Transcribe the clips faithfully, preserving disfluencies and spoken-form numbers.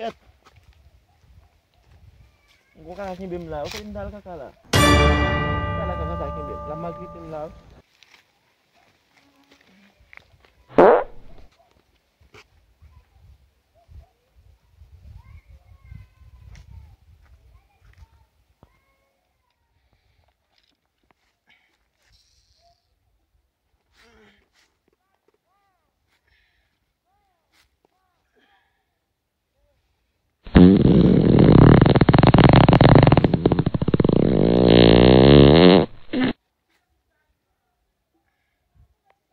Kèt. Gon kaka kenbe m la. Ou konnen m t al kaka la. M t al kaka, kaka kenbe m. L ap maltrete m la.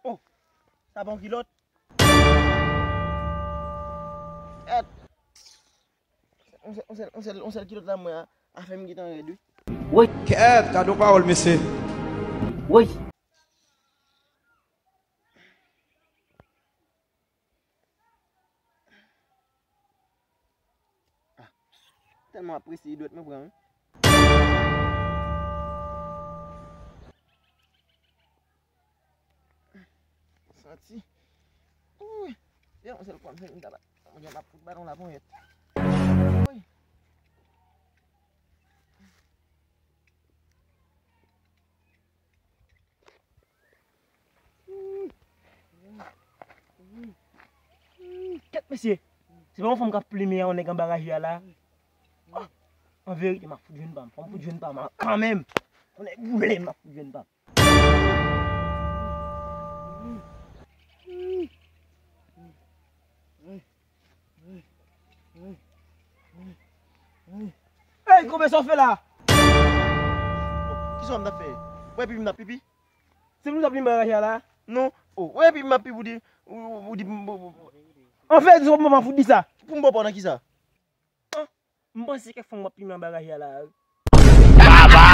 Oh, sa pa yon kilòt? Kèt. On sèl, on sèl, on sèl, on sèl kilòt la mwen a, afè m gentan rèd wi. Woy. Kèt, gade yon pawòl, mesye. Woy. Ah, tèlman apresye dwèt mwen pran wi. Santi. Wi. Yon sèl kòm se m ta bat. Mwen gen m ap fout balon la ponyèt. Wi. Kèt mesye. Se pa yon fanm k ap plimen yon nèg anba raje a la. An verite, m ap fout jwenn pa m. Fò m fout jwenn pa m kanmenm. Yon nèg boule, m ap fout jwenn pa m. Ey, konbyen sa w fè la? Kisa w m t ap fè? Wè pipi m t ap pipi? Se pou nou t ap plimen raje a la? Non. Oh, wè pipi m ap pipi ou di, ou, ou, ou di m, ou, ou, An verite, se pou m pa fout di sa. Pou m ba w pa w nan kisa? M panse kèk fanm w ap plimen anba raje a la. Baba!